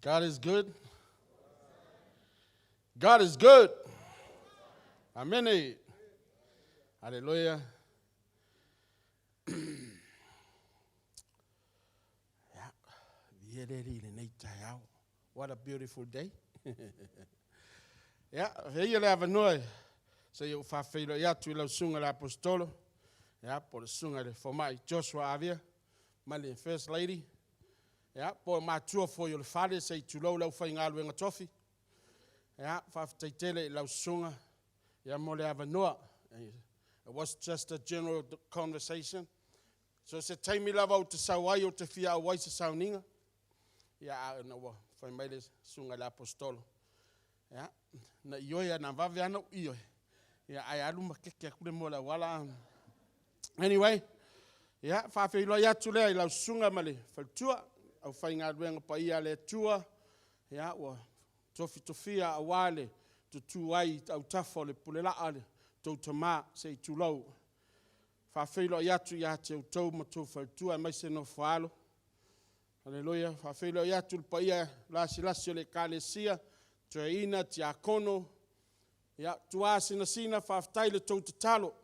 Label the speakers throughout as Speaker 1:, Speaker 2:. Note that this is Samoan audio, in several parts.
Speaker 1: God is good. God is good. Amene. Haleluya. Ia le Alii i lenei taeao. What a beautiful day. Ia, avea ia le avanoa se i ou faafeiloai atu i lau susuga i le Aposetolo, ia, po o le susuga i le Fomai Joshua Avia ma le First Lady, ia, po o matua foi o le fale, se i tulou le aufaigaluega tofi. Ia, faafetai tele i lau susuga ia, mo le avanoa. It was just a general conversation. So se taimi lava ou te sau ai ou te fia auai se sauniga. Ia, a ina ua fai mai le susuga i le Aposetolo, ia, na ioe na vave lava ona ou ioe, ia, ae alu ma keke atu le moa i le auala. Anyway, ia, faafeiloai atu lea i lau susuga ma le faletua, aufaigaluega paia a le Atua, ia, ua tofitofia aua le tutu ai i autafa o le pulelaa a lo outou tama, se i tulou. Faafeiloai atu ia te outou ma outou faletua aemaise le nofo-a-alo. Haleluia. Faafeiloai atu i le paia lasilasi o le Ekalesia, toeaina, tiakono, ia, tuasinasina, faafetai i le tou tatalo. O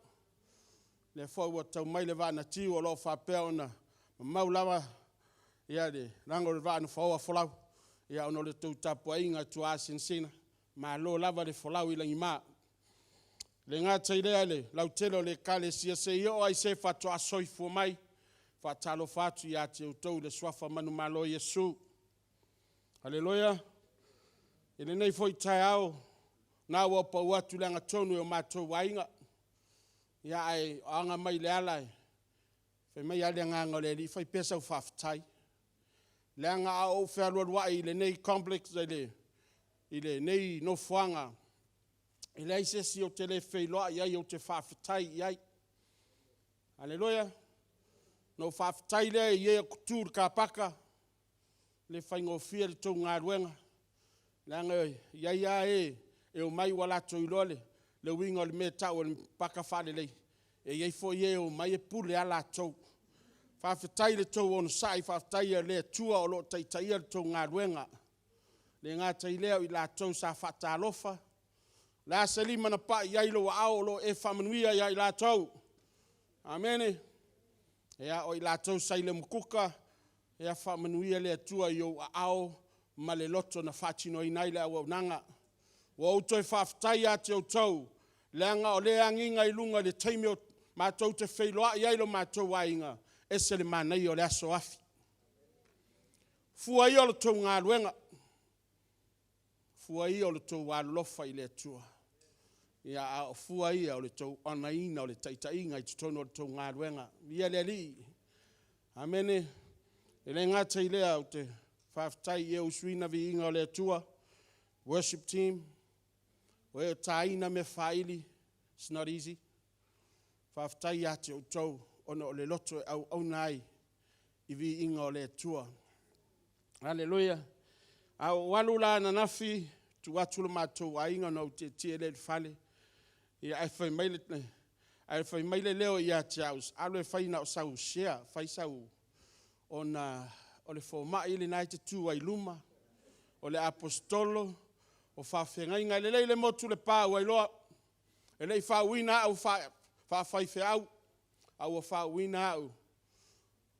Speaker 1: lea foi ua tau mai le vaa na tiu o lo o faapea ona mamau lava le lago o le vaa na faoa folau, ia ona o le tou tapuaiga tuaasinasina, malo lava le folau i lagima. E le gata i lea i le lautele o le Ekalesia, seia oo lava i se faatoa soifua mai, e faatalofa atu ia te outou i le suafa manumalo o Iesu. Haleluia! I lenei foi taeao, na ua pau atu i le agatonu e o matou aiga, ia ae o aga mai i le ala, fai mai lava le Agaga o le Alii, fai pea sau faafetai. Leaga a ou fealualuai i lenei complex i lenei nofoaga, e leai se isi ou te le feiloai ai ou te faafetai i ai. Haleluia! Ona ou faafetai lea i e o tutu i le car paka, e le faigofie le tou galuega, leaga e i ai lava e e omai ua latou iloa le uiga o le mea e tau o le paka faalelei, e i ai foi e omai e pule lava latou. Faafetai i le tou onosai, faafetai i le Atua o lo o taitaia le tou galuega. E le gata i lea o i latou sa faatalofa, o le a se lima na pai i ai lou aao, o lo o e faamanuia ia i latou. Amene. Ia, o i latou sa i le umukuka, ia faamanuia le Atua i ou aao ma le loto na faatinoina ai le auaunaga. Ua ou toe faafetai ia te outou, leaga o lea e agiga i luga i le taimi matou te feiloai ai lo matou aiga, e ese le manaia o le aso afi. O fua ia o le tou galuega, o fua ia o le tou alolofa i le Atua, a o fua ia o le tou honour ina o le taitaiga i totonu o le tou galuega. Viia le Alii. Amene. E le gata i lea, ou te faafetai i e o usuina viiga o le Atua, worship team, o e o taina mea faaili, it's not easy. Faafetai ia te outou ona o le loto e auauna ai i viiga o le Atua. Haleluia. A ou alu la ananafi tuu atu lo matou aiga ona ou tietie lea i le fale, ia ae fai mai le leo ia te au, alu e fai na o sau share, fai sau ona o le fomai lena e te tu ai i luma, o le aposetolo, o faafeagaiga. E lelei le motu i Lepa ua iloa, e le i faauuina au faafaifeau, a ua faauuina au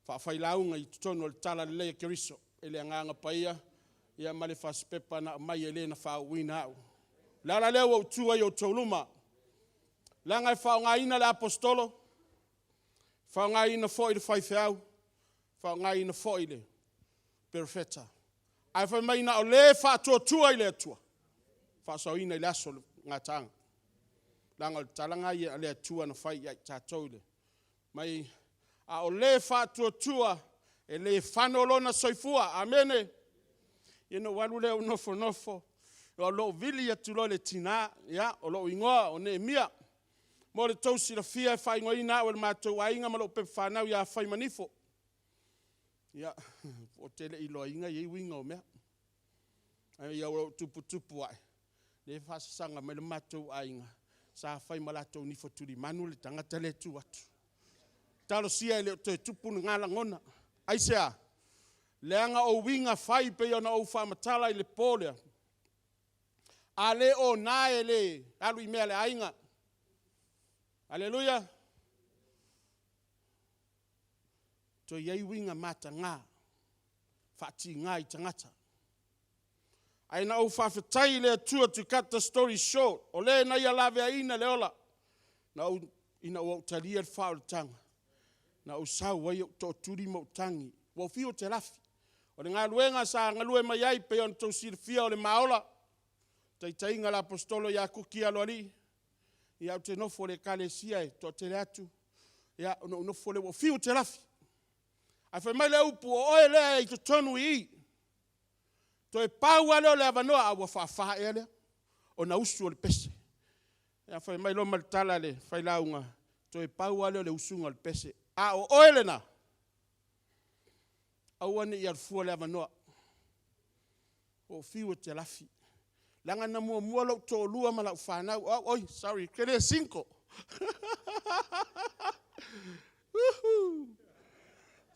Speaker 1: faafailauga i totonu o le Talalelei o Keriso i le Agaga Paia ma le fasipepa na aumai e le na faauuina au. O le ala lea ua ou tu ai i outou luma, leaga e faaaogaina le aposetolo, faaaogaina foi le faifeau, faaaogaina foi le perofeta. Ae fai mai na o le faatuatua i le Atua e faasaoina i le aso o le gataaga. Leaga o le tala lena a le Atua na fai ia i tatou, fai mai, a o le faatuatua, e le fano lona soifua. Amene. Ia ona ou alu lea ou nofonofo, ou vili atu loa i le tina, ia, o lou igoa o Neemia. Mo le tou silafia e faaigoaina au e lo matou aiga ma lou pepa fanau ia Faimanifo. Ia, ou te le i iloaina ia uiga o mea. Ae ina ua ou tuputupu ae, lea e faasasaga mai le matou aiga, sa fai ma latou nifo tulimanu le tagata lea e tu atu. Talosia e le o toe tupu lena lagona. Aisea? Leaga o uiga fai e pei ona ou faamatala i le po lea, a le ona e le alu i mea a le aiga. Aleluia! Toe i ai uiga mataga, faatiga i tagata. Ae na ou faafetai i le Atua, to cut the story short, o le na Ia laveaiina le ola, ina ua ou talia le faaolataga, na ou sau ai ou tootuli ma ou tagi, ua ou fiu ou te lafi. O le galuega sa galue mai ai e pei ona outou silafia o le ma ola, taitaiga a le Aposetolo ia Kuki Aloalii, ia ou te nofo i le ekalesia e toatele atu, ia ona ou nofo lea ua ou fiu ou te lafi. Ae fai mai le upu, o oe lea e i totonu i i, toe pau lava lea o le avanoa, a ua faafa ea lea ona usu o le pese. Ia fai mai loa ma le tala a le failauga, toe pau lava lea o le usuga o le pese, a o oe lena, aua ne i alu fua le avanoa. Ua ou fiu ou te lafi, leaga na muamua lou toalua ma lau fanau. O au, oi sorry, ou te le single.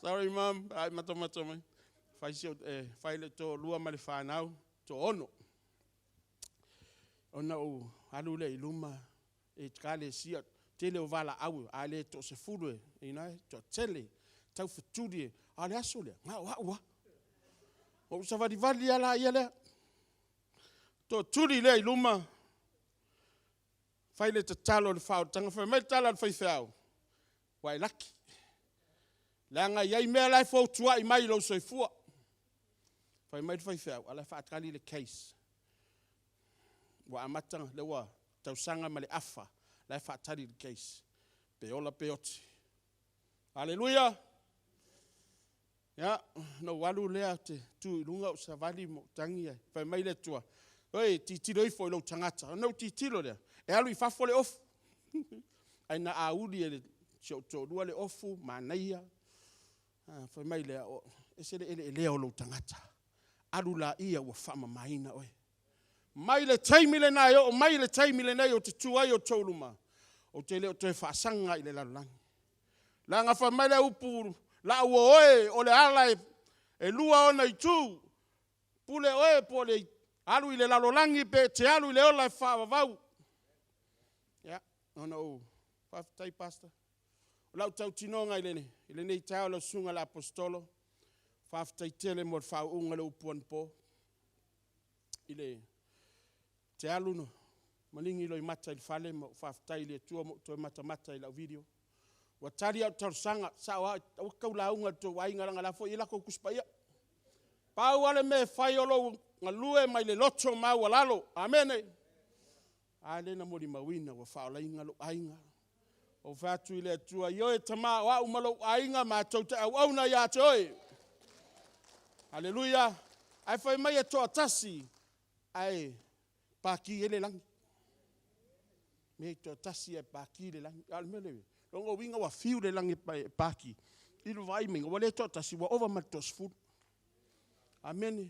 Speaker 1: Sorry mom, a e matamata mai. Fai le toalua ma le fanau, e toa-6. Ona ou alu lea i luma i ekalesia, tele o valaau, a le toa-10 e toatele, taufetuli. A o le aso lea, na o au lava. Ona ou savalivali lava lea, tootuli lea i luma, fai le tatalo o le faaolataga. Fai mai le tala a le faifeau, ua e laki, leaga e i ai mea la e fotuai mai i lou soifua. Fai mai le faifeau, a o la e faatali le case. Ua amata, o lea ua tausaga ma le afa la e faatali le case, pe ola pe oti. Aleluia! Ia, ona ou alu lea ou te tu i luga ou savali ma ou tagi ae fai mai le Atua, oi tilotilo ifo i lou tagata. Ona ou tilotilo lea, e alu i fafo le ofu, ae na auli e si ou toalua le ofu, manaia. Fai mai lea, e ese le eleelea o lou tagata, alu laia ua faamamaina oe. Mai le taimi lena e oo mai i le taimi lenei ou te tu ai i outou luma, ou te le o toe faasaga lava i le lalolagi. Leaga fai mai le upu, “Laau e, o le ala e lua ona itu, pule oe po o le alu i le lalolagi pe e te alu i le ola e faavavau.” Ia, ona ou faafetai Pastor. O lau tautinoga i lenei taeao lau Susuga i le Aposetolo, faafetai tele mo le faauuga i le upu anapo. Ou te alu maligi loimata i le fale ma ou faafetai i le Atua ma ou toe matamata i lau video. Ua tali au talosaga, e sao lava, aua e te tau lauga i lo outou aiga leaga o la foi e i ai a latou Tusi Paia. Pau lava le mea e fai o lou galue mai le loto maualalo. Amene. A lea na molimauina ua faaolaina lou aiga. Ou fai atu i le Atua, ioe Tama, o au ma lou aiga, matou te auauna ia te Oe. Aleluia! Ae fai mai e toatasi ae paki ai le lagi. E toatasi ae paki le lagi. A o le mea lea e i ai, o lona uiga ua fiu le lagi e paki, i le vaai mai, ua le toatasi, ua ova ma le toasefulu. Amene.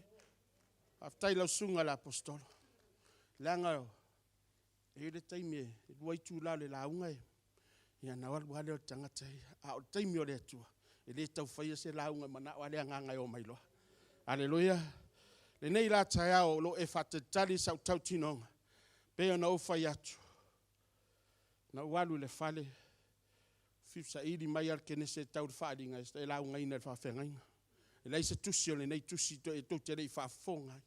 Speaker 1: Faafetai i lau Susuga i le Aposetolo, leaga e i ai le taimi e 2 itula o le lauga ona alu lava lea o le tagata ia. A o le taimi o le Atua, e le tau faia se lauga, e manao lava le agaga e omai loa. Aleluia. O lenei la taeao o lo o e faatalitali sau tautinoga, e pei ona ou fai atu, na ou alu i le fale, fiu saili mai lava le kenese e tau i le faaaliga e laugaina e le faafeagaiga. E leai se tusi o lenei tusi tou te le i faafofoga ai.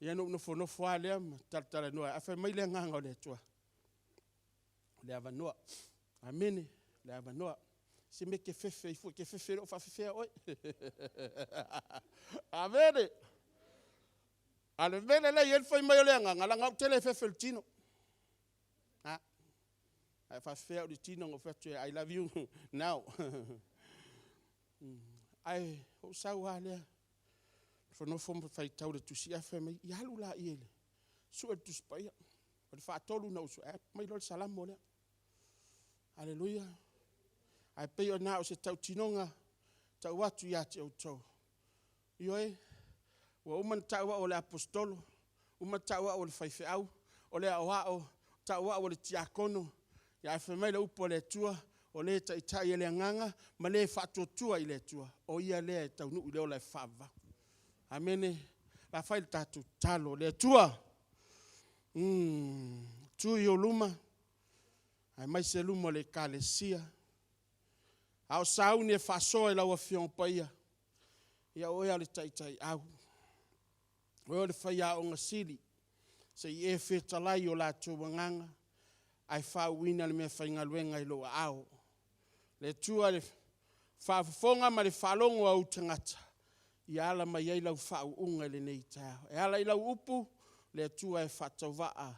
Speaker 1: Ia ona ou nofonofo lava lea ma talatalanoa ae fai mai le Agaga o le Atua, o le avanoa. Amene. O le avanoa. Se mea e te fefe ai fua, e te fefe e le o faafefea oe. Amene. A o le mea lea e i ai le fai mai o le Agaga, leaga ou te le fefe i le tino. A e faafefea au i le tino ona ou fai atu lea, I love you now. Ae ou sau lava lea, nofonofo ma faitau le Tusi, ae fai mai, ia alu laia e sue le Tusi Paia. O le faatolu ona ou suea, aumai loa le Salamo lea. Aleluia. Ae pei na o se tautinoga e tau atu ia te outou. Ioe, ua uma ona tau au o le Aposetolo, uma tau au o le faifeau, o le aoao, tau au o le tiakono, ae fai mai le upu a le Atua, O le e taitai e le Agaga ma le e faatuatua i le Atua, o ia lea e taunuu i le ola e faavavau. Amene. O le a fai le tatou tatalo. Le Atua, tu i ou luma, aemaise luma o le Ekalesia, a o sauni e faasoa i Lau Afioga Paia, ia o Oe lava o le Taitaiau, o Oe o le Faiaoga Sili, se i e fetalai i o latou agaga, ae faauuina le meafaigaluega i lou aao. Le Atua i le faafofoga ma le faalogo a ou tagata, ia ala mai ai lau faauuga i lenei taeao. E ala i lau upu, le Atua e faatauvaa,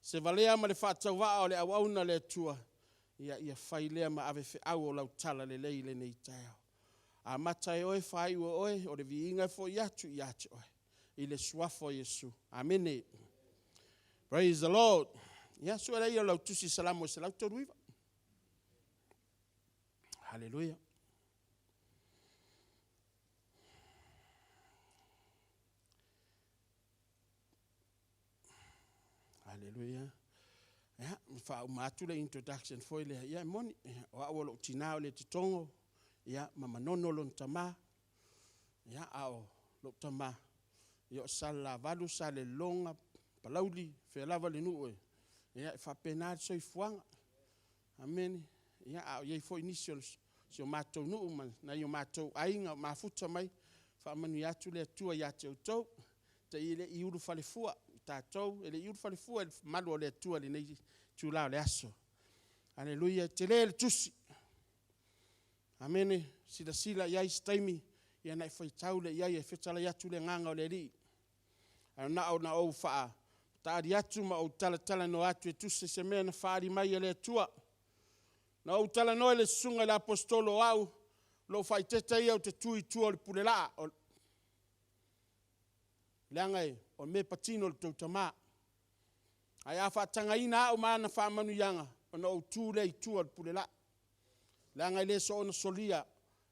Speaker 1: se valea ma le faatauvaa o le auauna a le Atua, ia fai lea ma avefeau o lau talalelei i lenei taeao. Amata e Oe, faaiu e Oe, o le viiga e foi atu ia te Oe, i le Suafa o Iesu. Amene. Praise the Lord. Ia, sue laia o lau Tusi Salamo 139. Haleluia. Haleluia. Ia, faauma atu le introduction foi lea. Ia, e moni, o au o lou tinã o Letotogo, ia, ma Manono lona tamā. Ia, a o lou tamā, ia o Salelavalu, Salelologa, Palauli, o fea lava le nuu e… ia e faapena le soifuaga. Amene. Ia, a o i ai foi nisi o si o matou nuu ma nai o matou aiga o mafuta mai, faamanuia atu le Atua ia te outou. E le i ulufalefua tatou, e le i ulufalefua i le mamalu o le Atua i lenei itula o le aso. Aleluia. E tele le tusi. Amene. Silasila i ai i se taimi ona e faitau lea i ai e fetalai atu le Agaga o le Alii. Ae na ona ou faatali atu ma ou talatalanoa atu e tusa o se mea na faaali mai e le Atua. Na ou talanoa i le susuga i le Aposetolo o au, o lou faaeteete ia ou te tu i tua o le Pulelaa, leaga o le mea e patino i le tou tama. Ae a faatagaina au ma ana faamanuiaga, ona ou tu lea i tua o le Pulelaa, leaga e le soona solia,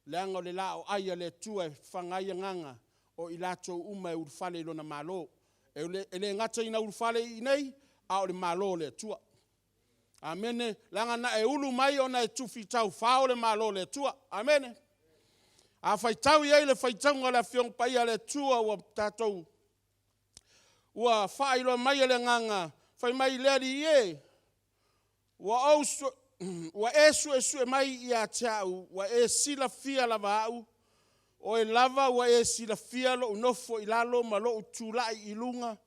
Speaker 1: leaga o le laoai a le Atua e fafaga ai agaga o i latou uma e ulufale i Lona Malo. E le gata ina ulufale i inei, a o le Malo o le Atua. Amene. Leaga na e ulu mai ona e tufitaufao le Malo o le Atua. Amene. A faitau i ai le faitauga a le Afioga Paia a le Atua ua tatou ua faailoa mai e le Agaga, fai mai le Alii e, ua e suesue mai ia te au, ua e silafia lava au, o oe lava ua e silafia lou nofo i lalo ma lou tulai i luga,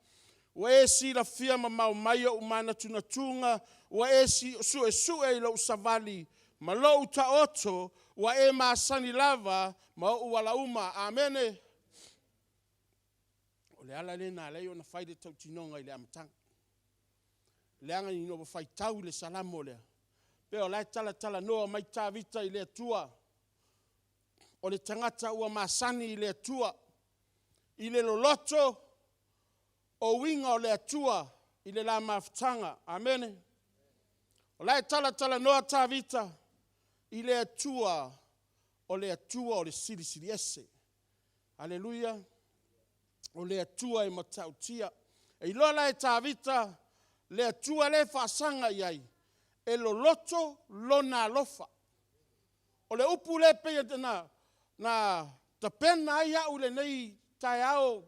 Speaker 1: ua e silafia mamao mai ou manatunatuga, ua e suesue i lou savali ma lou taoto, ua e masani lava ma ou ala uma. Amene. O le ala lea na ala ai ona fai le tautinoga i le amataga, leaga ina ua faitau le Salamo lea, pei o la e talatalanoa mai Tavita i le Atua, o le tagata ua masani i le Atua, i le loloto o uiga o le Atua i le la mafutaga. Amene. O la e talatalanoa Tavita i le Atua, o le Atua o le Silisili Ese. Aleluia! O le Atua e matautia. E iloa la e Tavita le Atua lea e faasaga i ai, e loloto Lona alofa. O le upu lea e pei na tapena ai au i lenei taeao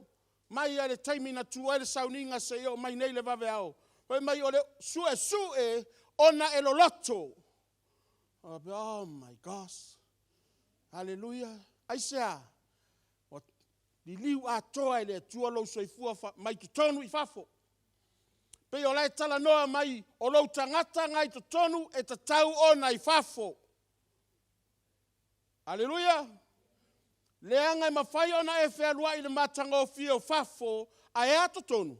Speaker 1: mai lava i le taimi na tu ai le sauniga seia oo mai nei i le vaveao, fai mai o le suesue ona e loloto. Ou faapea, oh my Gosh, Aleluia. Aisea? Ua liliu atoa e le Atua lou soifua mai totonu i fafo. E pei o la e talanoa mai, o lou tagata lena i totonu e tatau ona i fafo. Aleluia! Leaga e mafai ona e fealuai i le matagofie o fafo, ae a totonu?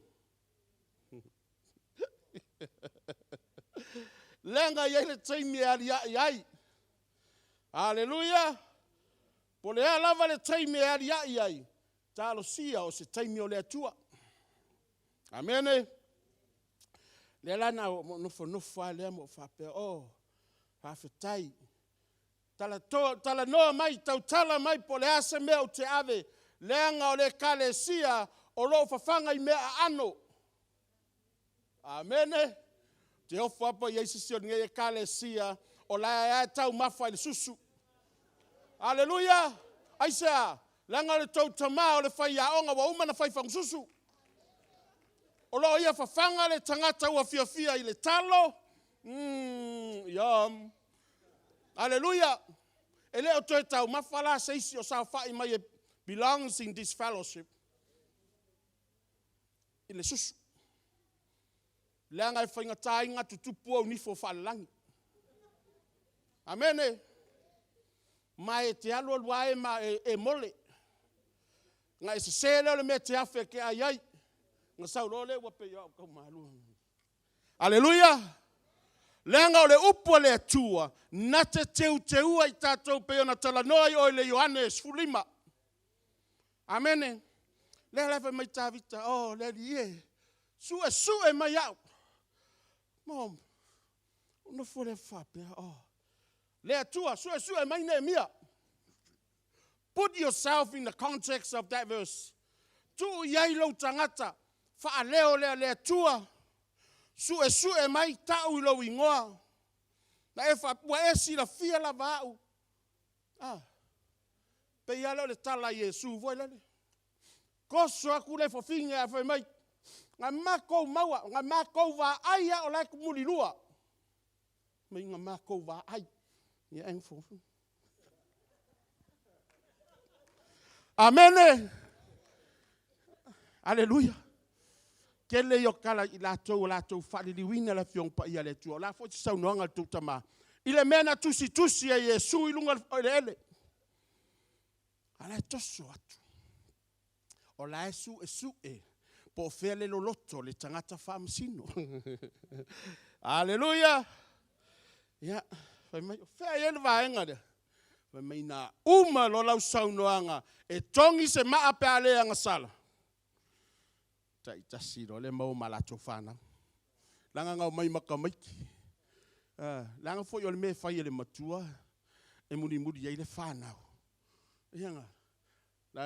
Speaker 1: Leaga e i ai le taimi e aliae ai. Aleluia! Po o le a lava le taimi e aliae ai, talosia o se taimi o le Atua. Amene. O lea la na ou nofonofo lava lea ma ou faapea, oh, faafetai. Talanoa mai, tautala mai po o le a se mea ou te ave, leaga o le Ekalesia o lo o fafaga i mea aano. Amene. Ou te ofo lava pe o i ai se isi o lenei Ekalesia O la e lava e taumafa i le susu. Aleluia! Aisea? Leaga o le tou tama o le faiaoga ua uma ona fai fagasusu. O lo o ia fafaga le tagata ua fiafia i le talo, mmm, yum. Aleluia! E le o toe taumafa la se isi o saofai mai e belongs in this fellowship i le susu. Leaga e faigata ai ona tutupu ou nifo faalalagi. Amene. Ma e te alu alu lava e mole. Ona e sese lea o le mea e te afe e te ai ai, ona sau loa lea ua pei o au ua tau. Aleluia! Leaga o le upu a le Atua, na te teuteua i tatou pei ona talanoa i o i le Ioane 15. Amene. Lea la e fai mai Tavita, o le Alii e, suesue mai au. Ona ou nofo lea faapea, oh, le Atua, suesue mai Neemia. Put yourself in the context of that verse. Tuu i ai lou tagata, faaleo lea, le Atua, suesue mai, tau i lou igoa. Ua e silafia lava au. A, pei lava lea o le tala a Iesu foi lele, toso atu le fafine ae fai mai, na matou maua, na matou vaai lava o la e mulilua. Fai mai na matou vaai. Ia ae nofonofo. Amene! Aleluia! Tele ia o tala i latou ua latou faaliliuina le Afioga Paia a le Atua. O le a foi se saunoaga a le tou tama i le mea na tusitusi ai e Iesu i luga o le eleele, a o la e toso atu, o la e suesue po o fea le loloto o le tagata faamasino. Aleluia! Ia, fai mai, o fea e i ai le vaega lea? Fai mai na uma loa lau saunoaga e togi se maa pe a le agasala, taitasi loa lea maua ma a latou fanau. Leaga na omai ma tamaiti. Leaga foi o le mea e fai e le matua, e mulimuli i ai le fanau. Ia na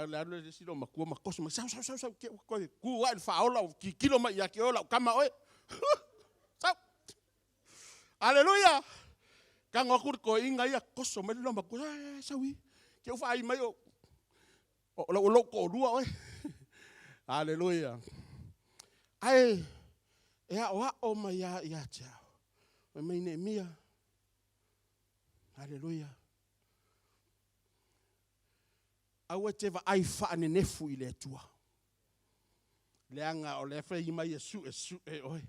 Speaker 1: alu le isi loomatua ma toso mai, sau, sau, sau, te i ua toe tu ae le faaola ua tilotilo mai ia te oe o lau tama oe. Sau. Aleluia! Tago atu le toeaina ia toso mai le loomatua, e, sau i i, te i ua vaai mai o lou toalua oe. Aleluia. Ae e aoao mai lava ia te au. Fai mai Neemia, aleluia, aua e te vaai faanenefu i le Atua, leaga o lea e fai mai e suesue oe.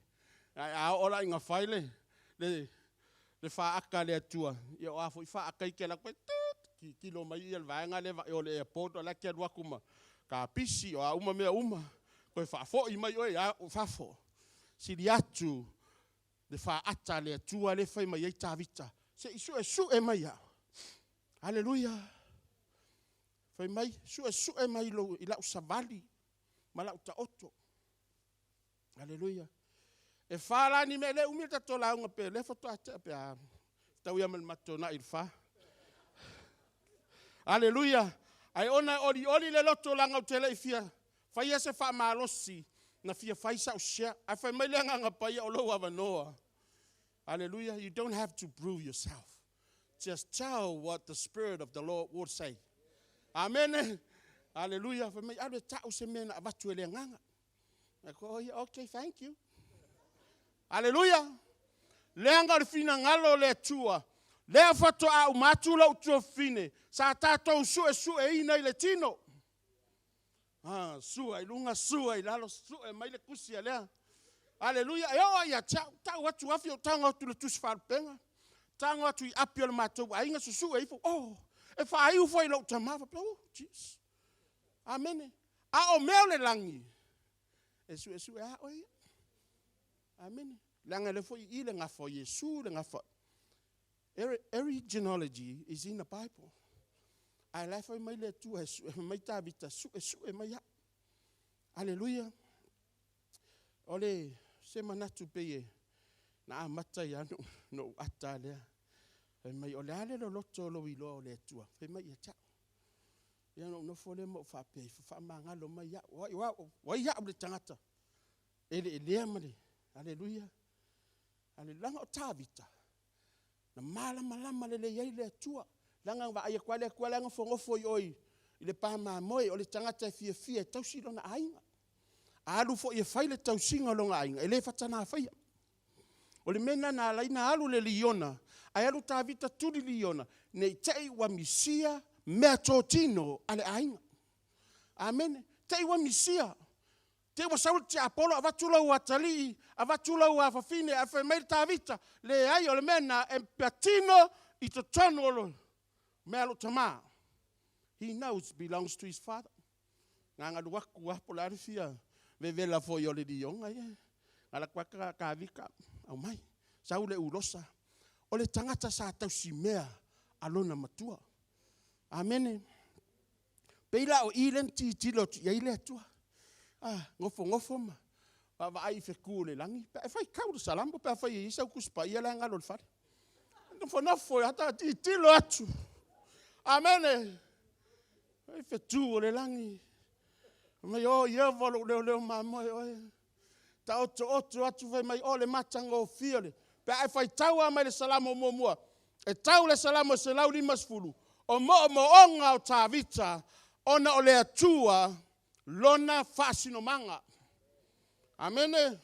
Speaker 1: Ae a oo la ina fai le faata a le Atua, ia o a foi faata ia e te alu atu ai, tut, tilotilo mai le vaega lea i o i le airport o la e te alu atu ma kapisi o a uma mea uma, toe faafoi mai oe i fafo. Sili atu le faata a le Atua lea e fai mai ai Tavita, se i suesue mai au. Aleluia. Fai mai, suesue mai i lau savali ma lau taoto. Aleluia. E fa la ni mea, e le umi le tatou lauga, pe o lea faatoa tea pe a fetaui lava ma le matou Toonai i le 4. Aleluia. Ae ona e olioli le loto leaga ou te le i fia faia se faamalosi na fia fai sau share. Ae fai mai le Agaga Paia, o lou avanoa. Aleluia. You don't have to prove yourself. Just tell what the Spirit of the Lord would say. Amene. Aleluia. Fai mai, alu e tau se mea na avatu e le agaga. Oh, yeah, okay, thank you. Aleluia. Leaga o le finagalo o le Atua, lea faatoa uma atu lou tuafafine, sa tatou suesueina i le tino. Ah, sua i luga, sua i lalo, sue mai le tusi a lea. Aleluia. E oo lava ia te au, tau atu afi ou tago atu i le tusi faalupega, tago atu i api o le matou aiga, susue ifo, oh, e faaiu foi i lou tama, faapea, oh, jeez. Amene. A o mea o le lagi, e suesue lava oe ia. Amene. Leaga o lea foi e i i le gafa o Iesu, le gafa. Every genealogy is in the Bible. Ae o la e fai mai le Atua, fai mai Tavita, suesue mai au. Aleluia. O le se manatu pei e na amata ai lava ona ou ata lea. Fai mai, o le a le loloto o lou iloa o le Atua? Fai mai ia te au. Ia ona ou nofo lea ma ou faapea ifo, faamagalo mai au. O ai au le tagata eleelea ma le... Aleluia. Leaga o Tavita, Na malamalama lelei ai le Atua. Leaga na vaai atu lava le Atua la e nofonofo i o i le pa mamoe, o le tagata e fiafia e tausi lona aiga. A alu foi e fai le tausiga o lona aiga, e le faataga faia. O le mea lena na ala ai ona alu le liona, ae alu Tavita tuli le liona, ne i te i ua misia meatotino a le aiga. Amene. Te i ua misia, te i ua sau le tiapolo avatu lou atalii, avatu lou afafine, ae fai mai le Tavita, leai o le mea lena, e patino i totonu o mea a lou tama. He knows belongs to his father. Na ona alu atu lava po o le a le fia vevela foi o le liona ia, alu atu lava Tavita aumai, sau le ulosa. O le tagata sa tausimea a lona matua. Amene. E pei la o i lea na tilotilo atu i ai le Atua, nofonofo ma vaavaai i fetu o le lagi pe a e faitau i le Salamo pe afai e i ai sau Tusi Paia la e galo i le fale. Nofonofo lava tilotilo atu, amene, fetu o le lagi, fai mai, o Ieova o lou leoleo mamoe oe. Taoto oto atu fai mai, o le matagofie. Pe a e faitau lava mai le Salamo 1 e tau i le Salamo 150, o moomooga o Tavita ona o le Atua lona faasinomaga. Amene.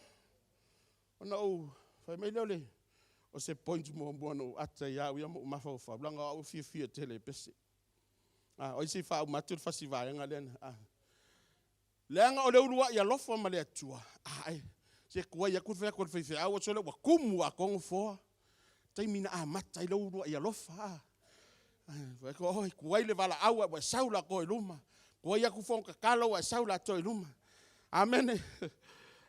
Speaker 1: Ona ou fai mai lea o se point muamua na ou ata ai lava au ia ma ou mafaufau, leaga o au e fiafia tele e pese. O ai se i faauma atu le fasi vaega lea? Leaga o le uluai alofa ma le Atua, se e tuai atu le fai atu a le faifeau, ae sole ua tumu atoa nofoa. Taimi na amata ai lou uluai alofa. Fai atu, oi, tuai le valaau ae ua e sau latoa i luma, tuai atu fono tatalo ae ua e sau atoa i luma. Amene.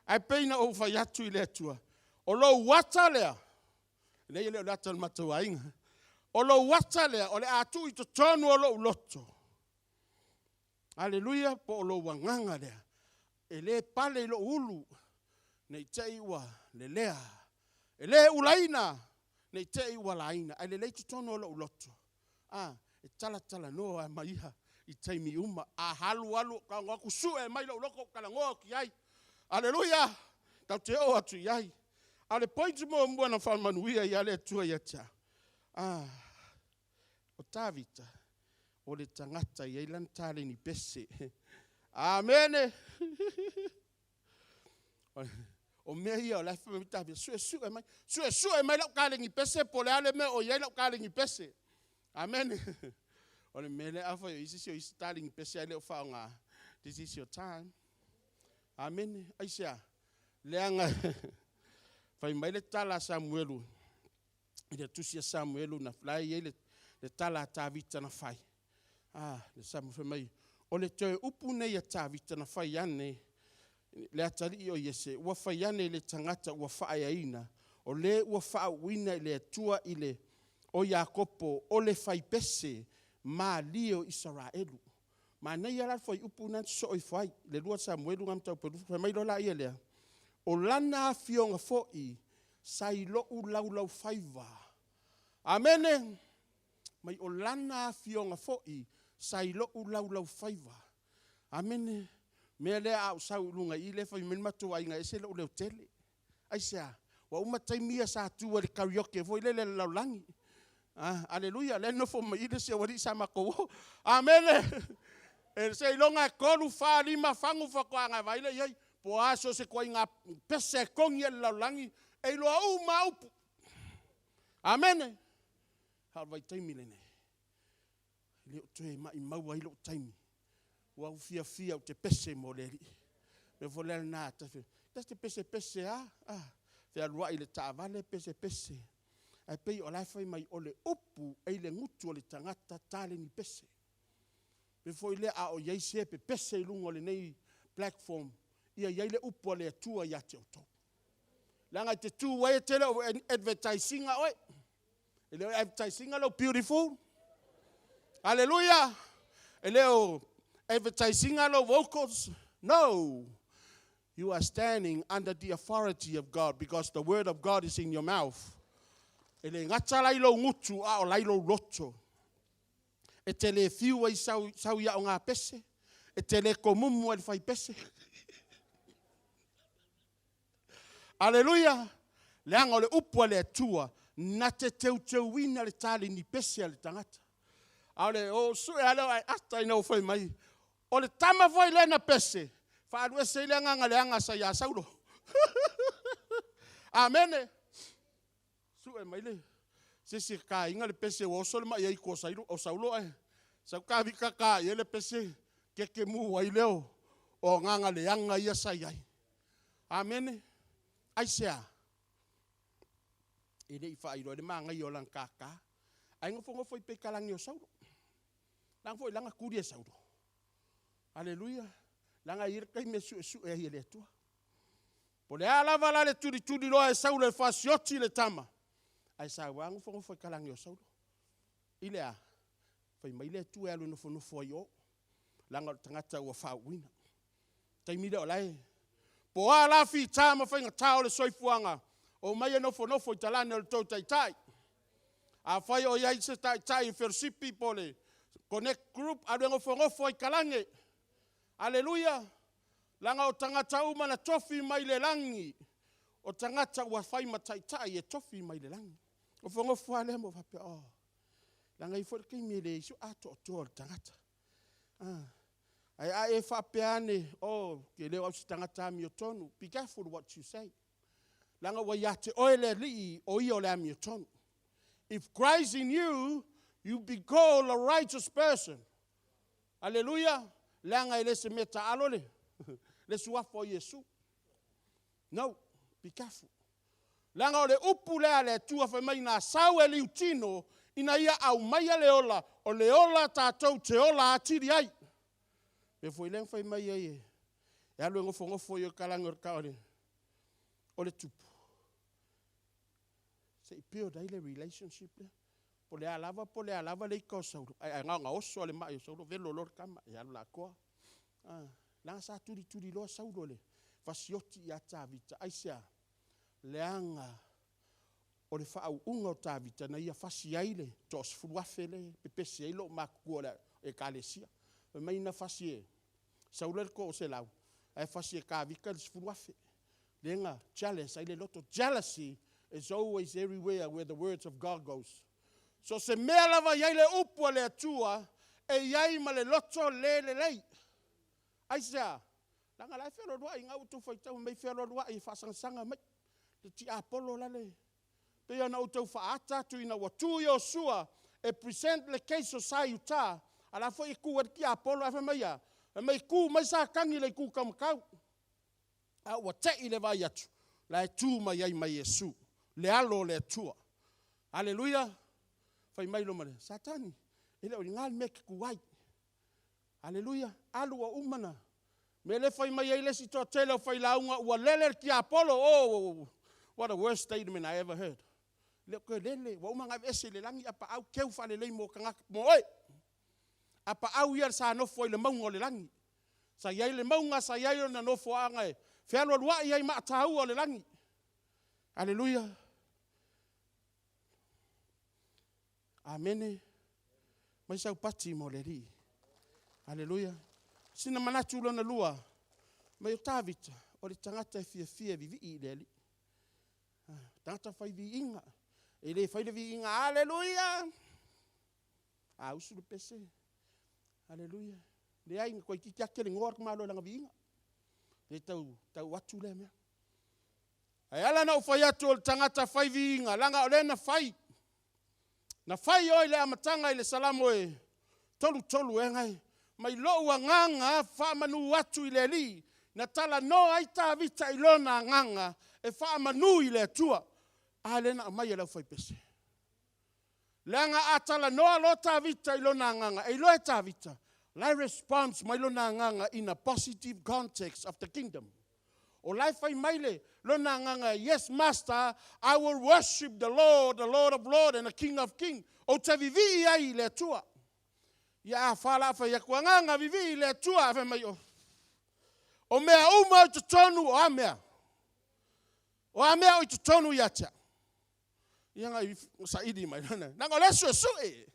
Speaker 1: Ae pei ona ou fai atu i le Atua, o lou ata lea, leai e le o le ata o le matou aiga. O lou ata lea o le a tuu i totonu o lou loto, aleluia, po o lou agaga lea, e le pale i lou ulu, ne i te i ua lelea. E le ulaina ne i te i ua laina, ae lelei totonu o lou loto, e talatalanoa lava ma Ia i taimi uma. A alu alu ou tago atu sue mai lou loto ou talanoa atu i ai. Aleluia! Tatou te oo atu i ai. A o le point muamua na faamanuia ai le Atua ia te au, o Tavita, o le tagata e i ai lana taleni pese. Amene! O mea ia o la e fai mai Tavita, suesue mai, suesue mai lau taleni pese po o le a le mea o i ai lau taleni pese. Amene. O le mea lea, afai o i ai se isi o i ai se taleni pese ae le o faaaogaina, this is your time. Amene. Aisea? Leaga fai mai le tala a Samuelu, i le tusi a Samuelu la e i ai le tala a Tavita na fai, fai mai, o le toe upu lenei a Tavita na fai ane le atalii o Iese, ua fai ane i le tagata ua faaeaina, o le ua faauuina e le Atua o Iakopo, o le fai pese malie o Isaraelu. Manaia la le fuaiupu lena na sosoo ifo ai, le 2 Samuelu lena mataupu 20, fai mai loa lea, o lana afioga foi sa i lou laulaufaiva. Amene. Fai mai o lana afioga foi sa i lou laulaufaiva. Amene. O le mea lea a ou sau i luga i i, lea e fai mai le matou aiga e ese lou leotele. Aisea? Ua uma taimi ia sa tu ai i le karaoke foi lele a le lalolagi. Aleluia. O lea e nofo mai i i le isi aualii sa matou o. Amene. Seiloga e 3, 4, 5 fagu faatoa vaai lea i ai. Po o a so o se ituaiga pese e togi e le lalolagi, e iloa uma lava upu. Amene. A o le vaitaimi lenei, e le o toe maumau ai lou taimi, ua ou fiafia ou te pese mo le Alii. O le mea foi lena, ta te pesepese lava, fealuai i le taavale pesepese. Ae pei o la e fai mai o le upu e i le gutu o le tagata taleni pese. O le mea foi lea a o i ai se e pepese i luga o lenei platform, ia i ai le upu a le Atua ia te outou. Leaga e te tu ai e te le o advertise ina oe. E le o advertise ina lou beautiful. Aleluia! E le o advertise ina lou vocals. No! You are standing under the authority of God because the word of God is in your mouth. E le gata la i lou gutu, a o la i lou loto. E te le fiu ai sau i aoga pese, e te le tomumu ai i le fai pese. Aleluia! Leaga o le upu a le Atua Na te teuteuina le taleni pese a le tagata. A o le o sue lava lea o Aeata ina ua fai mai, o le tama foi lea na pese, faaalu ese ai le agaga leaga sa ia Saulo. Amene. Sue mai le se isi e taina le pese ua oso le mai aitu o Saulo ae sau Tavita ta i ai le pese, tetemu ai lea o agaga leaga ia sa i ai. Amene. Aisea? E le i faailoa ai le manaia o lana tata, ae nofonofo ai pea i talaane o Saulo. Leaga foi o la e na tuli e Saulo. Aleluia. Leaga e i ai le taimi e suesue ai e le Atua. Po o le a lava la le tulituliloa e Saulo e fasioti le tama, ae sa au lava nofonofo i talaane o Saulo. I le a? Fai mai le Atua e alu e nofonofo ai i o, leaga o le tagata ua faauuina. O le taimi lea o la e... Po o a la fita ma faigata o le soifuaga, omai e nofonofo i talane o le tou Taitai. Afai o i ai se Taitai o le fellowshipi po o le connect group, alu e nofonofo ai i talane. Aleluia! Leaga o tagata uma na tofi mai le lagi, o tagata ua fai ma taitai e tofi mai le lagi. Ona nofonofo lava lea ma ou faapea, oh, leaga e i ai foi le taimi e leai ai se atoatoa o le tagata. Ae a e faapea ane, oh ou te le o au o se tagata amiotonu, be careful what you say. Leaga ua ia te oe le Alii o Ia o le amiotonu. If Christ in you, you be called a righteous person. Aleluia! Leaga e le o se mea taalo le Suafa o Iesu. No, be careful. Leaga o le upu lea a le Atua fai mai na sau e liutino ina ia aumaia le ola, o le ola tatou te ola atili ai. O le mea foi lea na fai mai ai e alu e nofonofo i o i talaane o le tupu, se i build ai le relationship lea. Po o le a lava po o le a lava le ita o Saulo, ae na ona oso lava o le mai o Saulo velo loa le tama, ia alu latoa. Leaga sa tulituliloa Saulo e fasioti ia Tavita. Aisea? Leaga o le faauuga o Tavita na ia fasi ai le toa 10,000 lea e pepesi ai loomatutua o le ekalesia. Fai mai na fasi e Saulo le toa-100, ae fasi e Tavita le 10,000. Lea na jealous ai le loto. Jealousy is always everywhere where the words of God goes. So o se mea lava e i ai le upu a le Atua, e i ai ma le loto le lelei. Aisea? Leaga o la e fealualuai, o lena ua outou faitau mai fealualuai e faasaga mai le tiapolo lale. E pei ona ou tau faaata atu ina ua tu Iosu e present le case o Sae i uta, a o la foi e tu ai le tiapolo ae fai mai e a? Fai mai tu mai Satani i le itu taumatau. A ua te i le vaai atu, o la e tu mai ai ma Iesu, le Alo o le Atua. Aleluia! Fai mai loa ma le, Satani, e le o i ina le mea e te tu ai. Aleluia! Alu ua uma ona... O le mea lea e fai mai ai le isi toatele o failauga, ua lele le tiapolo. Oh, what a worst statement I ever heard. E le o toe lele, ua uma ona aveese i le lagi apaau, teu faalelei mo tagata, mo oe. Apaau ia sa nofo ai i le mauga o le lagi. Sa i ai le mauga sa i ai lona nofoaga e fealualuai ai maa taua o le lagi. Aleluia. Amene. Aumai sau pati mo le Alii. Aleluia. Sina manatu lona lua, mai o Tavita, o le tagata e fiafia e vivii i le Alii. Tagata fai viiga. E le fai le viiga, Aleluia! A usu le pese, Aleluia. Leai, toeitiiti ate le goa le tamaloa i lana viiga. E le tau atu lea mea. Ae ala ona ou fai atu o le tagata fai viiga, leaga o lea na fai. Na fai oe i le amataga i le Salamo e 33 ea na e, mai lou agaga faamanu atu i le Alii, na talanoa ai Tavita i lona agaga e faamanu i le Atua. A lea na aumai e le aufaipese. Leaga a talanoa loa Tavita i lona agaga, e iloa e Tavita, o la e response mai lona agaga in a positive context of the kingdom. O la e fai mai lona agaga, yes master, I will worship the Lord, the Lord of Lord and the King of King. Ou te vivii ai i le Atua. Ia a fa o le a fai atu, agaga vivii i le Atua, ae fai mai, o mea uma i totonu o a mea? O a mea o i totonu ia te au? Ia na saili mai loa, leaga o lea e suesue.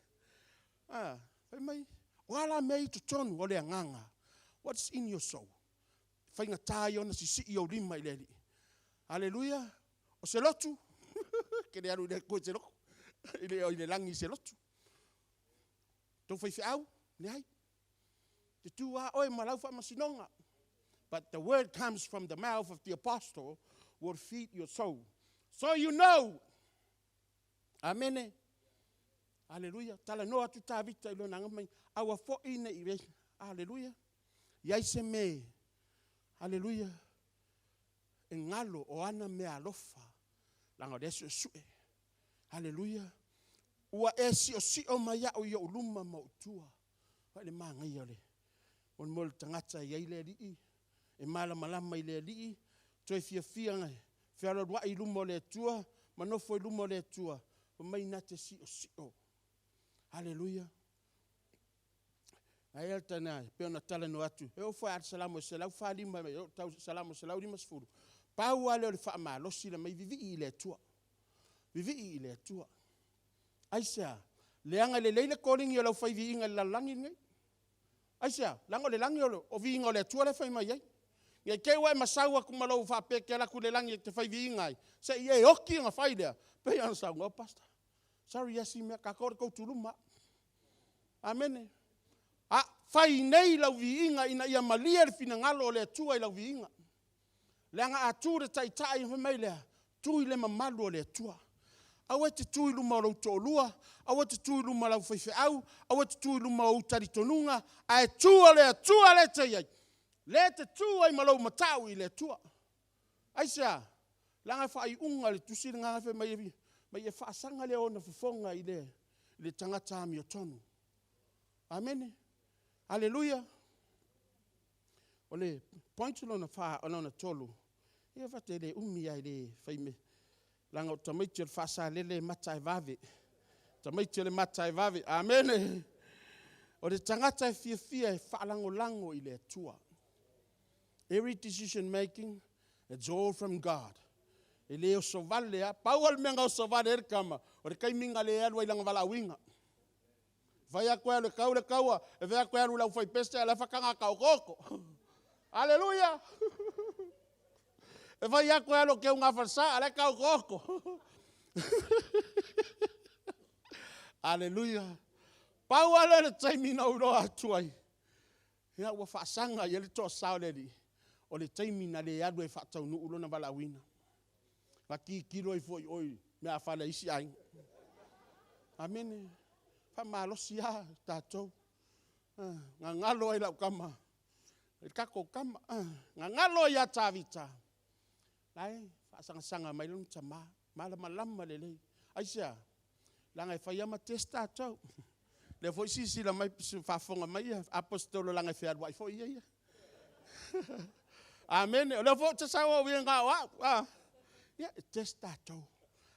Speaker 1: Fai mai, o a la mea i totonu o le agaga? What's in your soul? E faigata ia ona sisii ou lima i le Alii. Aleluia. O se lotu? te le alu i le Atua i se lotu, i le lagi i se lotu. O tou faifeau, leai. E te tu lava oe ma lau faamasinoga. But the word comes from the mouth of the apostle will feed your soul. So you know. Amene. Aleluia. Talanoa atu Tavita i lona aga mai, aua foi ne i, aleluia, i ai se mea, aleluia, e galo o ana meaalofa, leaga o lea e suesue. Aleluia. Ua e siosio mai au i ou luma ma ou tua. Vaai le manaia o le mo le tagata e i ai le Alii, e malamalama i le Alii, toe fiafia e fealualuai i luma o le Atua ma nofo i luma o le Atua, fai mai na te siosio. Aleluia. Ae a e pei ona talanoa atu, e oo foi lava i le Salamo 145 e oo i le Salamo 150, pau lava lea o le faamalosi le aumai, vivii i le Atua, vivii i le Atua. Aisea? Leaga e lelei le koligi o le aufai viiga i le lalolagi lenei. Aisea? Leaga o le lagi o viiga o le Atua lea e fai mai ai. Ne i te i ua e masau atu ma lou faapea e te alu atu i le lagi e te fai viiga ai, se i e oti ona fai lea, pei ona saunoa Pastor. Sorry lava si mea, tatou o le tautuuluma lava. Amene. A fai nei lau viiga ina ia malie le finagalo o le Atua i lau viiga. Leaga a tu le taitai ona fai mai lea, tu i le mamalu o le Atua. Aua e te tu i luma o lou toalua, aua e te tu i luma o lau faifeau, aua e te tu i luma o ou talitonuga, ae tu o le Atua lea e te i ai, lea e te tu ai ma lou matau i le Atua. Aisea? Leaga e faaiuga le tusi lena fai mai e faasaga lea o ona fofoga i le tagata amiotonu. Amene. Aleluia. O le point lona 3, ia e le umi lava e le fai leaga o tamaiti o le faasalele e mata ae vave. O tamaiti o le mata e vave. Amene. O le tagata e fiafia e faalagolago i le Atua. Every decision making, it's all from God. E le osovale lava. Pau lava le mea na osovale ai le tama, o le taimi na le alu ai i lona valaauina. Fai atu e alu e tau le taua, e fai atu e alu i le aufaipese a o la e faataga taotooto. Aleluia! E fai atu e alu e teu gafa i le sa, a o la e taotooto. Aleluia! Pau lava lea o le taimi na ou iloa atu ai, ia ua faasaga i ai le toasa o le Alii, o le taimi na le alu ai e faataunuu lona valaauina. Na tilotilo ai foi i o i meaafale a isi aiga. Amene. Faamalosi lava tatou. Na galo ai i lau tama, le tatou tama, na galo ai ia Tavita, la e faasagasaga mai lona tama, malamalama lelei. Aisea? Leaga e fai lava ma test tatou. O lea foi e silasila mai ma faafofoga mai Aposetolo leaga e fealuai foi ia ia. Amene. O lea foi ou te sau au ia na o au. A? Ia, e test tatou.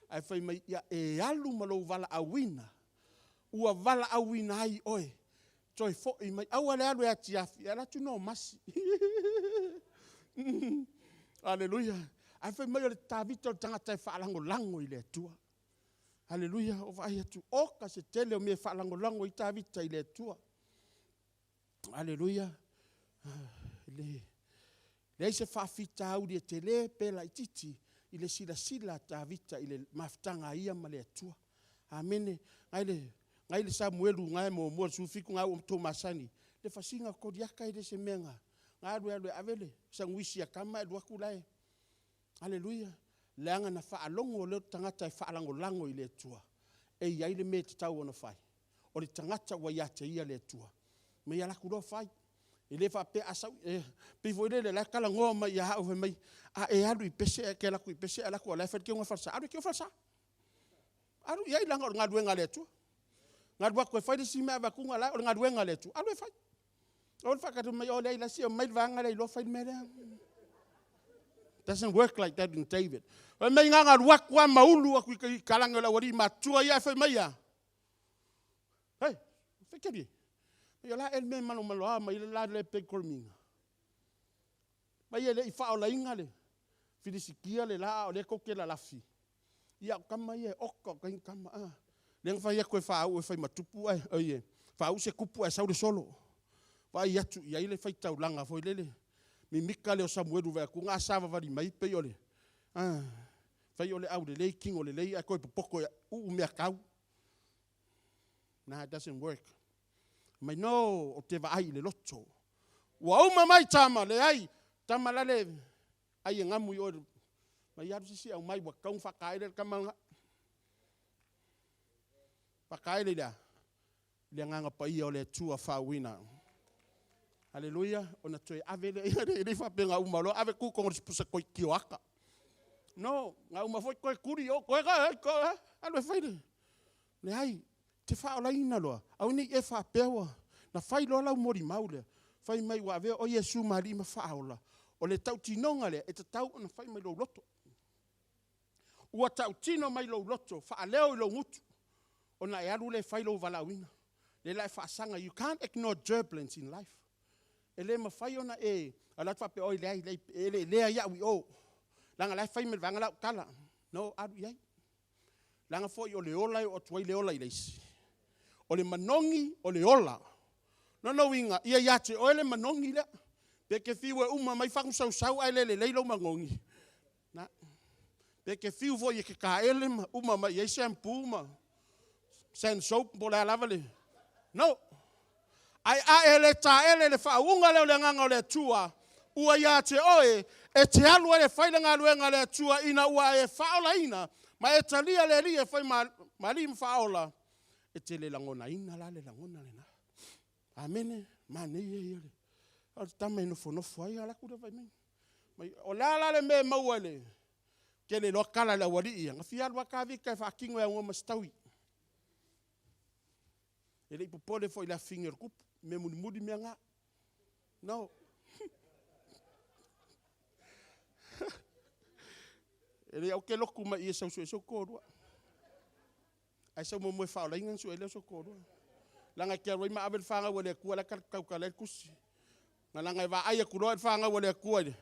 Speaker 1: Ae fai mai, ia e alu ma lou valaauina ua valaauina ai oe, toe foi mai. Aua le alu e atiafi, e alu atu nomasi. Aleluia. Ae fai mai o le Tavita o le tagata e faalagolago i le Atua. Aleluia. Ua ou vaai atu, oka se tele o mea e faalagolago ai Tavita i le Atua. Aleluia. E leai se faafitauli e tele pe laitiiti i le silasila a Tavita i le mafutaga a ia ma le Atua. Amene. Na i le Samuelu 1, 17 lena ua outou masani, le fasiga o Koliata e le o se mea na alu alu e ave le sanuisi a tama ae alu atu la e… Aleluia. Leaga na faalogo loa le tagata e faalagolago i le Atua, e i ai le mea e tatau ona fai, o le tagata ua ia te ia le Atua. Fai mai, alu atu loa fai. E le faapea a sau… e pei foi lele o la e talanoa mai ia au fai mai, a e alu i Pese ae e te alu atu i Pese ae alu atu o la e fai le teuga falesa, alu e teu falesa. Alu i ai leaga o le galuega a le Atua. Na alu atu e fai le isi mea ae vaai atu o le galuega a le Atua, alu e fai. Aua le faatali mai, oh leai se i aumai le vaega lea iloa fai le mea lea. Doesn't work like that in David. Fai mai na ona alu atu lava ma ulu atu i talaane o le aualii matutua ia, ae fai mai e a? Hei, faitalie, o le a ea le mea e malomaloa mai ai le la Pekomina? Vaai e le i faaolaina le Filisitia le la a o lea tou te lalafi. Ia a o tama ia e oka oka ai tama a. Lea na fai atu e faauu e fai ma tupu ae, oi e faauu se tupu ae sau le solo. Vaai atu i ai le faitaulaga foi lele, mimita lea o Samuelu vaai atu a savavali mai pei o le Fai o le aulelei, tino lelei, ae toe popoto e uu meatau. Nah, it doesn't work. Mai no, ou te vaai i le loto. Ua uma mai tama, leai, tama lale ai e gamu i o, mai alu se isi aumai, ua tatau ona faataele le tama lena. Faataele i le a? I le Agaga Paia o le Atua faauuina. Aleluia. Ona toe ave lea, e le faapea na uma loa ave tuu i totonu o le pusa tioata. No, na uma foi toe tuli i o, toe alu e fai le... Leai, e te faaolaina loa, aua ne i e faapea ua... Na fai loa lau molimau lea, fai mai ua avea oe Iesu ma Alii ma Faaola, o le tautinoga lea, e tatau ona fai mai lou loto. Ua tautino mai lou loto, faaleo i lou gutu, ona e alu lea e fai lou valaauina. Lea o le a e faasaga, you can't ignore turbulence in life. E le mafai ona e alu atu faapea, oi leai, e eleelea au i o, leaga o la e fai mai e le vaega la au tala. No, alu i ai. Leaga foi o le ola e oo atu ai le ola i le isi. O le manogi o le ola. O lona uiga, ia ia te oe le manogi lea. Pe e te fiu e uma mai fagu sausau ae le lelei lou manogi, lena. Pe te fiu foi e te taele ma uma mai i ai shampoo ma sand soap po o le a lava le... No! Ae a e le taele i le faauuga lea o le Agaga o le Atua ua ia te oe, e te alu ai e fai le galuega a le Atua ina ua e faaolaina ma e talia le Alii e fai ma Alii ma Faaola, e te le lagonaina la le lagona lena. Amene. Manaia ia o le tama e nofonofo ai, alu atu lea fai mai. O le a la le mea e maua i le tele loa tala a le aualii ia, na fia alu lava Tavita e faatino e aunoa ma se taui. E le i popole foi i le afafine o le tupu, mea mulimuli mea na. No. E leai, aua e te lotu mai i i e sau e sue sou toalua. Ae sau muamua e faaolaina ona sue lea o sou toalua. Leaga e te alu ai ma ave le fanau a le Atua la e tautala ai le tusi. Leaga e vaai atu loa le fanau a le Atua i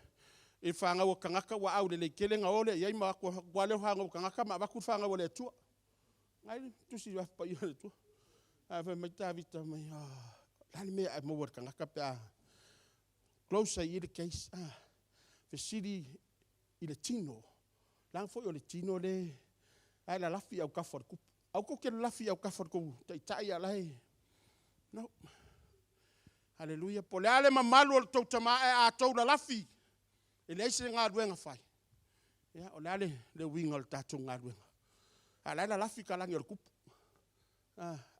Speaker 1: le fanau a tagata ua aulelei tele ona o lea i ai ma o atu lea o fanau a tagata ma avatu le fanau a le Atua. O lena e i le Tusi Paia a le Atua. Ae fai mai Tavita, o le a le mea o le a maua e le tagata pe a close ai i i le case. Fesili i le tino, leaga foi o le tino lea e lalafi i autafa o le tupu. Aua tou te lalafi i autafa o le tou taitai a o la e... No. Aleluia. Po o le a le mamalu o le tou tama, ae a outou lalafi, e leai se galuega fai, ia o le a le uiga o le tatou galuega? A o la e lalafi talage o le tupu.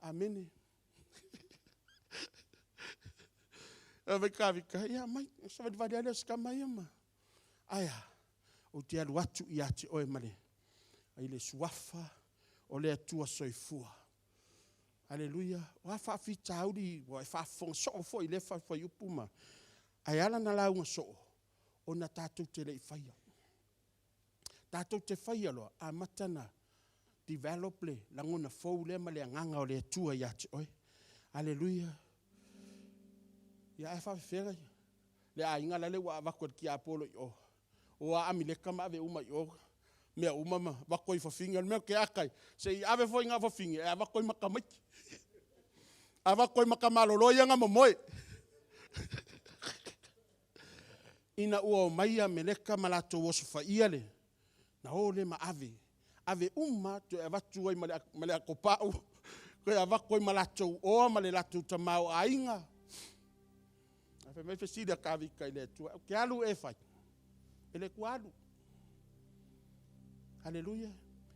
Speaker 1: Amene. Fai mai Tavita, ia aumai, ona savalivali lava lea o si tama ia ma... Ae a? Ou te alu atu ia te oe i le Suafa o le Atua Soifua. Aleluia. O a faafitauli ua e faafofoga soo foi i lea fuaiupu ma... Ae ala ona lauga soo, ona tatou te le i faia. Tatou te faia loa, amata ona develop le lagona fou lea ma le Agaga o le Atua ia te oe. Aleluia. Ia ae faapefea le aiga lale ua avatu e le tiapolo i o, o a Amerika ma ave uma i o mea uma ma avatu ai fafine. O le mea ou te ata ai, se i ave foi na o fafine, ae avatu ai ma tamaiti, avatu ai ma tamalolo ia na momoe. Ina ua omai Ameleka ma latou osofaia le... ona o lea ma ave, ave uma lava, toe avatu ai ma le atopau, toe avatu ai ma latou oa ma le latou tamaoaiga. Ae fai mai le fesili a Tavita i le Atua, ou te alu ea e fai? E le Atua, alu. Aleluia.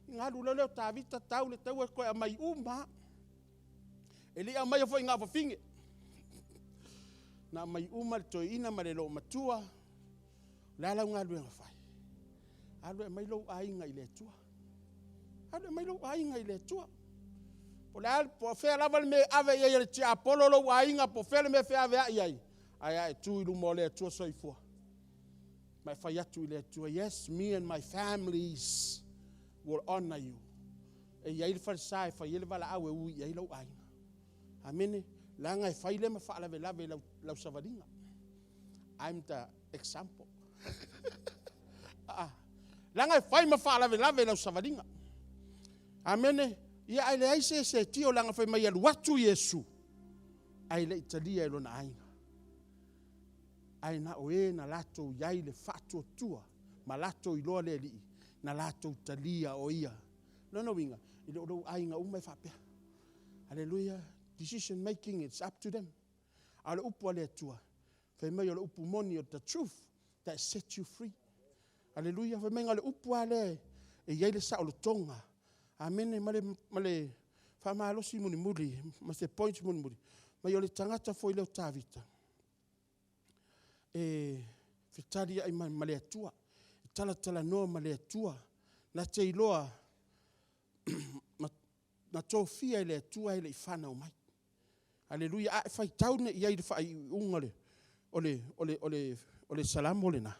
Speaker 1: Ona alu loa lea o Tavita tau le taua toe aumai uma lava. E le i aumaia foi na o fafine, na aumai uma le toeaina ma le loomatua. O le a lau galuega fai? Alu e aumai lou aiga i le Atua. Alu e aumai lou aiga i le Atua. Po o fea lava le mea e ave i ai e le tiapolo lou aiga po o fea le mea e feaveai ai, ae a e tu i luma o le Atua Soifua ma e fai atu i le Atua, Yes, me and my families will honor you. E i ai le falesa e fai ai le valaau e ui i ai lou aiga. Amene. Leaga e fai lea ma faalavelave i lau savaliga. I'm the example. Leaga e fai ma faalavelave i lau savaliga. Amene. Ia ae leai se isi e tio leaga fai mai e alu atu Iesu ae le i talia e lona aiga. Ae na o e na latou i ai le faatuatua ma latou iloa le Alii. na latou talia o ia. O lona uiga, e le o lou aiga uma e faapea. Aleluia. Decision making, it's up to them. A o le upu a le Atua, fai mai o le upu moni, o the truth that set you free. Aleluia. Fai mai o le upu lava lea e i ai le saolotoga. Amene. Ma le faamalosi mulimuli, ma se point mulimuli, mai o le tagata foi lea o Tavita, e fetaliai ma le Atua, e talatalanoa ma le Atua, na te iloa, na tofia e le Atua e le i fanau mai. Aleluia. A e faitau nei i ai i le faaiuiuga o le Salamo lena,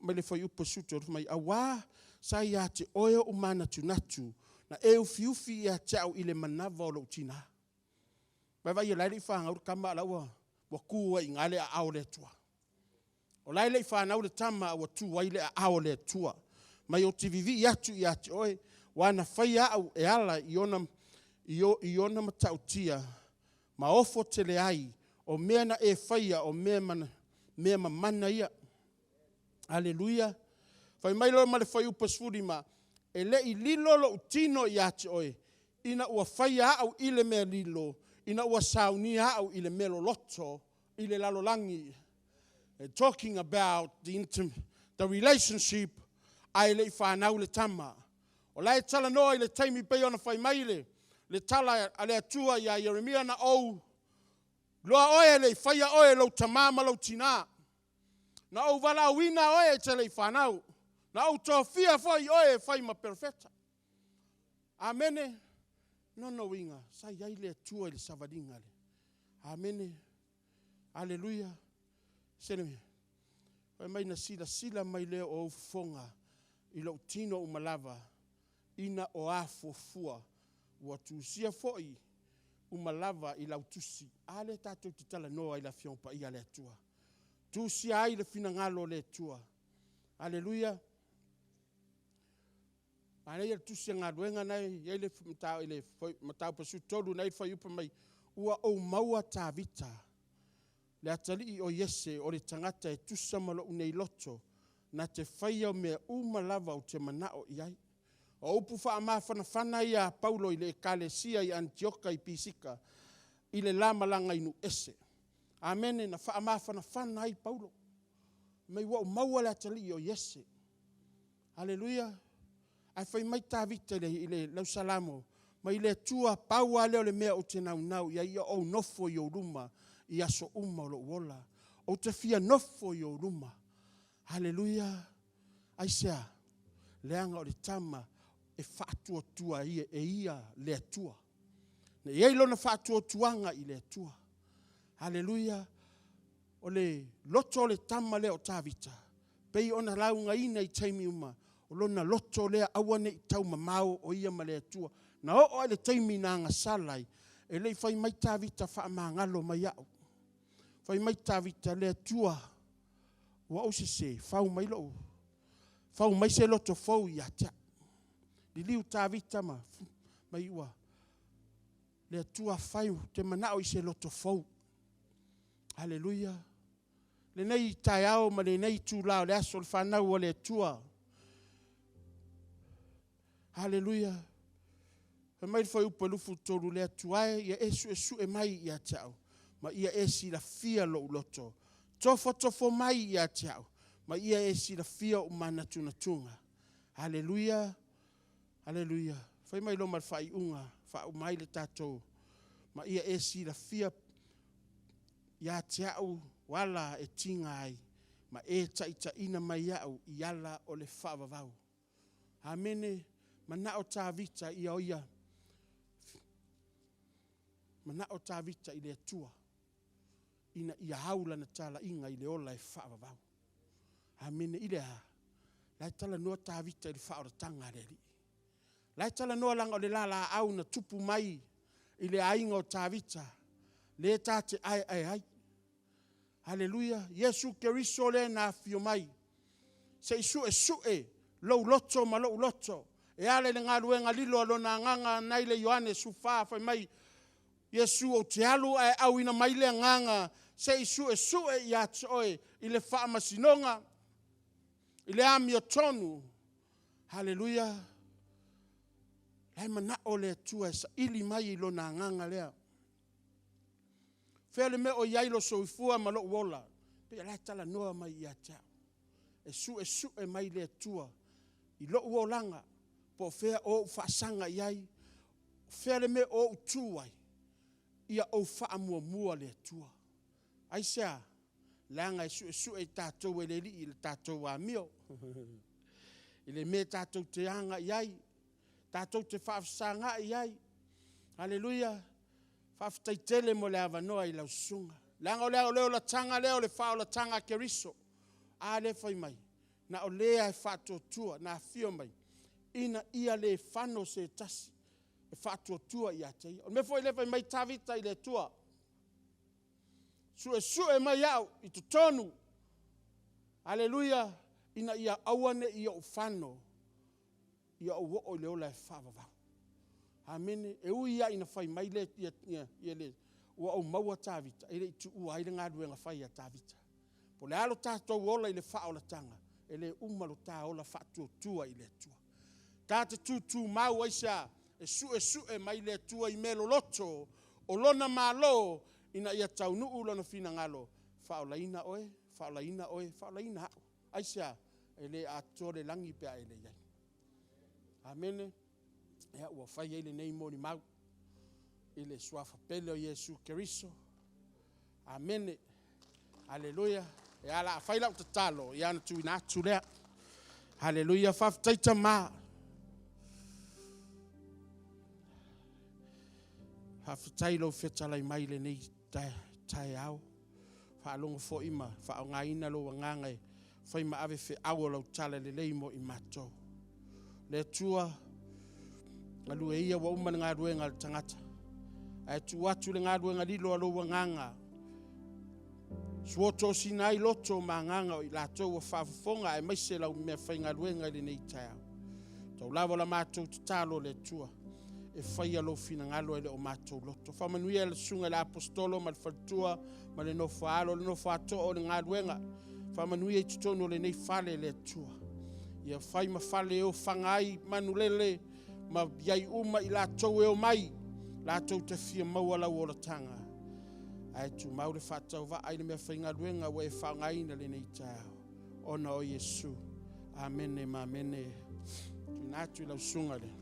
Speaker 1: mai le fuaiupu 13, fai mai, aua sa ia te oe ou manatunatu, na e ufiufi ia te au i le manava o lou tina. Vaai, o la e le i fanau le tama a o la ua tu ai i ina le aao o le Atua. O la e le i fanau le tama a ua tu ai le aao o le Atua. Ma ou te vivii atu ia te oe, aua na faia au e ala i ona matautia ma ofo tele ai, o mea na e faia o mea mamana ia. Aleluia. Fai mai loa ma le fuaiupu 15, e le i lilo lou tino ia te oe, ina ua faia au i le mea lilo, ina ua saunia au i le mea loloto i le lalolagi. Talking about the relationship ae le i fanau le tama. O la e talanoa i le taimi e pei ona fai mai le tala a le Atua ia Ieremia, “Na ou iloa oe e le i faia oe e lou tama ma lou tina. Na ou valaauina oe e te le i fanau. Na ou tofia foi oe e fai ma perofeta.” Amene. O lona uiga, sa i ai le Atua i le savaliga. Amene. Aleluia. Fai mai na silasila mai lea o ou fofoga i lou tino uma lava ina o afuafua, ua tusia foi uma lava i lau tusi. A lea tatou te talanoa ai i le Afioga Paia a le Atua. Tusia ai le finagalo o le Atua. Aleluia. Manaia le tusi a Galuega lena e i ai le mataupu 13 lena e i ai le fuaiupu fai mai, “Ua ou maua Tavita, le atalii o Iese, o le tagata e tusa ma lou nei loto, na te faia mea uma lava ou te manao i ai.” O upu faamafanafana ia a Paulo i le ekalesia i Anitioka i Pisika i le la malaga i nuu ese. Amene. Na faamafanafana ai Paulo, fai mai ua ou maua le atalii o Iese. Aleluia. Ae fai mai Tavita i le au Salamo, fai mai le Atua, pau lava lea o le mea ou te naunau i ai, ia ou nofo i ou luma i aso uma o lou ola. Ou te fia nofo i ou luma. Aleluia. Aisea? Leaga o le tama e faatuatua e ia le Atua. E i ai lona faatuatuaga i le Atua. Aleluia. O le loto o le tama lea o Tavita, e pei ona laugaina i taimi uma, o lona loto lea aua ne i taumamao o ia ma le Atua. Na oo lava i le taimi na agasala ai, e le i fai mai Tavita faamagalo mai au. Fai mai Tavita, le Atua, ua ou sese, fau mai se loto fou ia te au. Liliu Tavita ma fai mai ua… Le Atua fai, ou te manao i se loto fou. Aleluia. Lenei taeao ma lenei itula o le aso le fanau a le Atua, aleluia, fai mai le fuaiupu 23, Le Atua e, ia e suesue mai ia te au, ma ia e silafia lou loto. Tofotofo mai ia te au, ma ia e silafia ou manatunatuga. Aleluia, aleluia. Fai mai loa ma le faaiuga e faauma ai le tatou, ma ia e silafia ia te au ala e tiga ai, ma e taitaiina mai au i ala o le faavavau. Amene. Manao Tavita ia manao Tavita i le Atua ina ia au lana talaiga i le ola e faavavau. Amene. I le a? O la e talanoa Tavita i le faaolataga a le Alii. O la e talanoa leaga o le la laau na tupu mai i le aiga o Tavita, lea ta te aeae ai. Aleluia! Iesu Keriso lea na afio mai se i suesue lou loto ma lou loto e ala i le galuega lilo a Lona Agaga lena e i Ioane 14 fai mai, Iesu ou te alu ae auina mai le Agaga se i suesue ia te oe i le faamasinoga. i le amiotonu. Haleluia! La e manao le Atua e saili mai i Lona agaga lea. Fea le mea o i ai lou soifua ma lou ola? Pei o la e talanoa mai ia te au. E suesue mai le Atua i lou olaga, po o fea o ou faasaga i ai, o fea le mea o ou tu ai, ia ou faamuamua le Atua. Aisea? Leaga e suesue i tatou e le Alii le tatou amio, i le mea tatou te agai i ai, tatou te faafesagai i ai. Aleluia! Faafetai tele mo le avanoa i lau susuga. Leaga o le olataga lea o le faaolataga a Keriso. A lea e fai mai, na o le lava e faatuatua, na afio mai, ina ia le fano se tasi e faatuatua ia te ia. O le mea foi lea fai mai ai Tavita i le Atua, suesue mai au i totonu, aleluia, ina ia aua ne i ou fano, ia ou oo i le ola e faavavau. Amene. E ui lava ina fai mai le… ua ou maua Tavita, e le i tuua ai le galuega fai a Tavita. Po o le a lo tatou ola i le faaolataga, e le uma lo ta ola faatuatua i le Atua. Ta te tutumau, aisea? E suesue mai le Atua i mea loloto o Lona Malo ina ia taunuu Lona finagalo, faaolaina oe, faaolaina oe, faaolaina au. Aisea? E le atoa le lagi pe a e leai. Amene. Ia, ua fai ai lenei molimau i le Suafa pele o Iesu Keriso. Amene. Aleluia. Ia, o le a fai lau tatalo ona tuuina atu lea. Aleluia. Faafetai Tama. Faafetai i lou fetalai mai i lenei taeao. Faalogo foi ma faaaogaina lou agaga e fai ma ave feau o lau talalelei mo i matou. Le Atua, galue ia ua uma le galuega a le tagata, ae tuu atu le galuega lilo a lou agaga, suotosina ai loto ma agaga o i latou ua faafofoga aemaise lau meafaigaluega i lenei taeao. Tau lava o la matou tatalo le Atua, e faia lou finagalo e le o matou loto. Faamanuia le susuga i le Aposetolo ma le faletua ma le nofo a alo, le nofo a too o le galuega. Faamanuia i totonu o lenei fale le Atua. Ia fai ma fale e ofaga ai manulele ma i ai uma i latou e omai, latou te fia maua lau olataga. Ae tumau le faatauvaa i le meafaigaluega ua e faaaogaina i lenei taeao, ona o Iesu. Amene ma amene. Tuuina atu i lau susuga i le